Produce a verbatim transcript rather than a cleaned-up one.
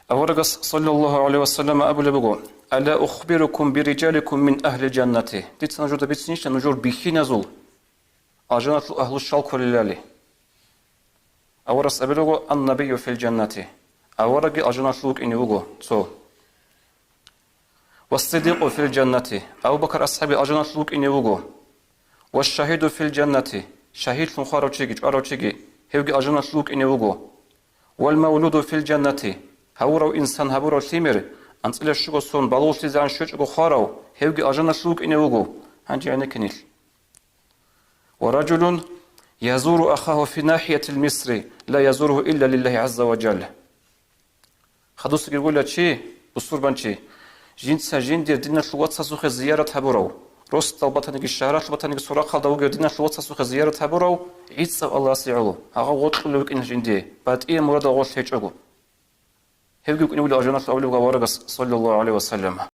Аварагас, саллаллагьу гӀалайгьи ва саллам, абулеб буго: «Ала ухбирукум бириджаликум мин агьлил жаннати?» Дица нужеда бицинищила нужер бихьиназул алжаналъул агьлу щал кколелали? Аварагас абулеб буго: «Ан-набию фил жаннати». Аварагги алжаналъул вукӀине вуго цо. «Вас-сиддикъу фил жаннати», Абу Бакр асхӀабги алжаналъул вукӀине вуго. «Вас-шагьиду фил жаннати», шагьидлъун хварав чиги, чӀварав чиги, гьевги алжаналъул вукӀине вуго. «Вал-мавлуду фил жаннати», гьавурав инсан гьабурав лъимер, анцӀила щуго сон балугълъизегӀан щвечӀого хварав, гьевги алжаналъул вукӀине вуго. Гьанже гӀенекке нилъ. «Ва ражулун язуру ахаху фи нахиятил Мисри, ла язуруху илля лиллагьи гӀазза ва жалла». Хадусаги вугила чи, бусурбанчи, жинца жиндир диналъул вацасухъе зиярат гьабурав, росдал батаниги, шагьаралъ батаниги цо рахъалда вугев диналъул вацасухъе зиярат гьабурав, гӀицӀав Аллагьасе гӀоло, гьагъав гъоркьулев вукӀиналъ жиндие, батӀияб мурадал гъорлъ гьечӀого. Гьевги вукӀине вугила алжаналъул авлияв аварагас, саллаллагьу гӀалайгьи ва саллам.